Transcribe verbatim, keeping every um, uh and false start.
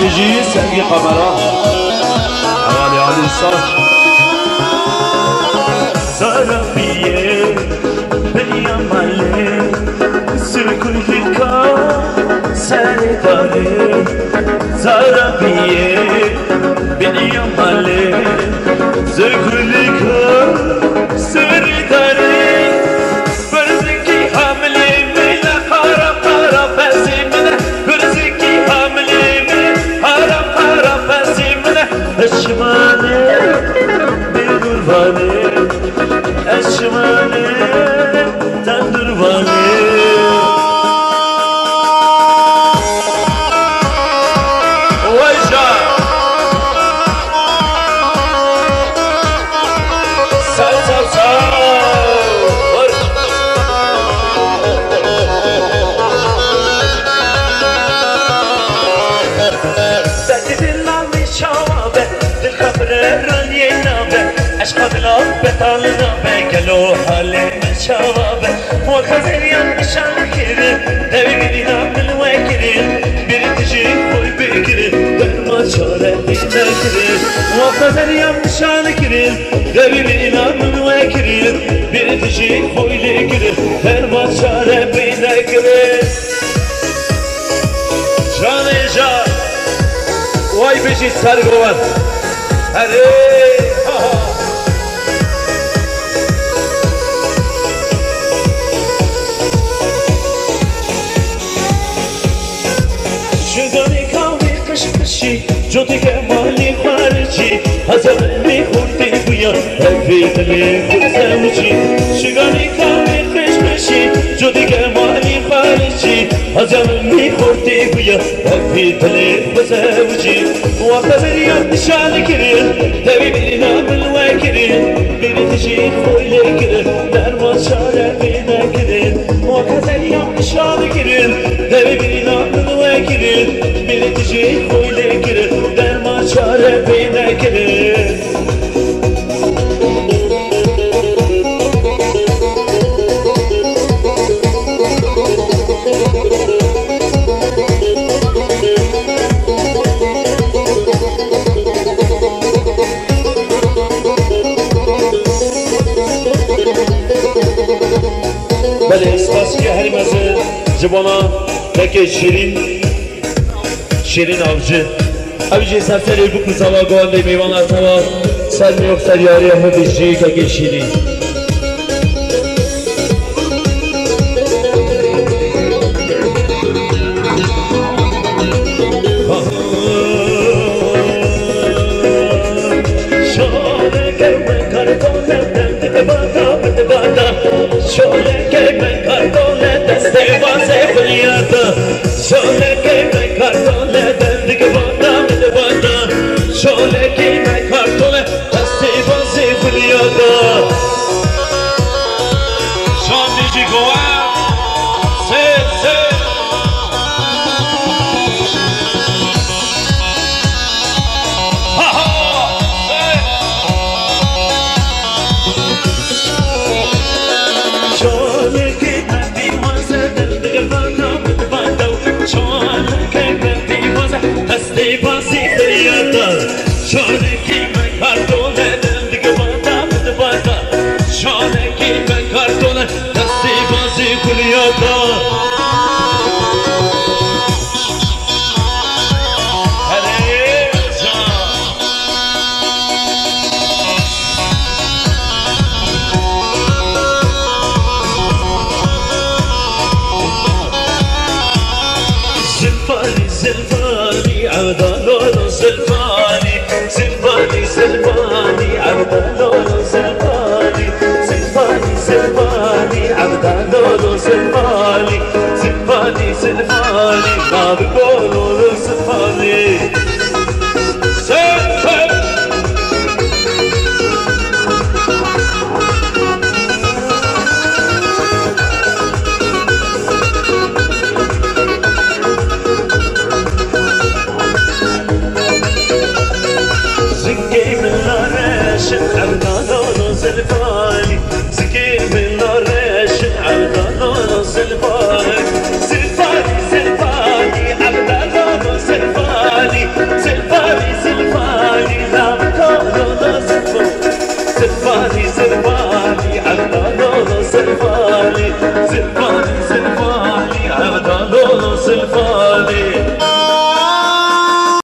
Jî sergî kamera. Hevalê Alî Sar. Zarabiyê biniya malê, zirgulîka serê darê. Zarabiyê biniya malê, zirgulîka serê darê. Birzikî hamilê min e, qara qara pesê min e. Birzikî hamilê min e, qara qara pesê min e. Ez çimanê bêdûrvanê, ez çimanê tendûrvanê. Weja. Sağ ol, sağ ol. Derdê dil navê çawa be, dil xebire raniyê nabe, eşqa dila betal nabe, gelo halê min çawa be. Weke zeryan nişan kirin, dewî bîna min wekirin, bêrî dijî xwe bikirin, derman çare bîne kirin. Weke zeryan nişan kirin, dewî bîna min wekirin, bêrî dijî xwe lê kirin, derman çare bîne kirin. Canê ca, way bijî sergovan. Herê, ha, ha. Şiganê kavê qişqişî, cotê kemalî xaricî, hezar mî xurtê bûya, hevê dilê xwe zewicî. Şiganê kavê qişqişî, cotê kemalî xaricî, hezar mî xurtê bûya, hevê dilê xwe zewicî. Wexta zeryan nişan kirin, dewî bîna min wekirin, bêrî dijî xwe lê kirin, derman çare bîne kirin. Weke zeryan nişan kirin, dewî bîna min wekirin, bêrî dijî xwe lê kirin, derman çare bîne kirin. Belê, spasiya herî mezin ji bona Bekê Şîrîn, Şîrîn Avcı. Ev jî ser serê bûk û sava govendê mêvanan tewa ser mîyox ser yariya xwe dijî Kekê Şîrîn. Şoleke me kardole dendike bata, bata, bata. Şoleke me kardole destê bazê xuliyata. Şoleke me kardole dendike bata, bata, bata. Şoleke me kardole destê bazê xuliyata. Şandê jî gowe. Sê, sê. Zilfanî, zilfanî, evda lolo zilfanî. Zilfanî, zilfanî, evda lolo zilfanî. Zilfanî, zilfanî, evda lolo zilfanî. Zilfanî, zilfanî, navê lolo zilfanî. Sev, sev. Zikê min nareşin, evda lolo zilfanî. Zikê min nareşin, evda lolo zilfanî. Zilfanî, zilfanî, evda Zirbavî, zirbavî.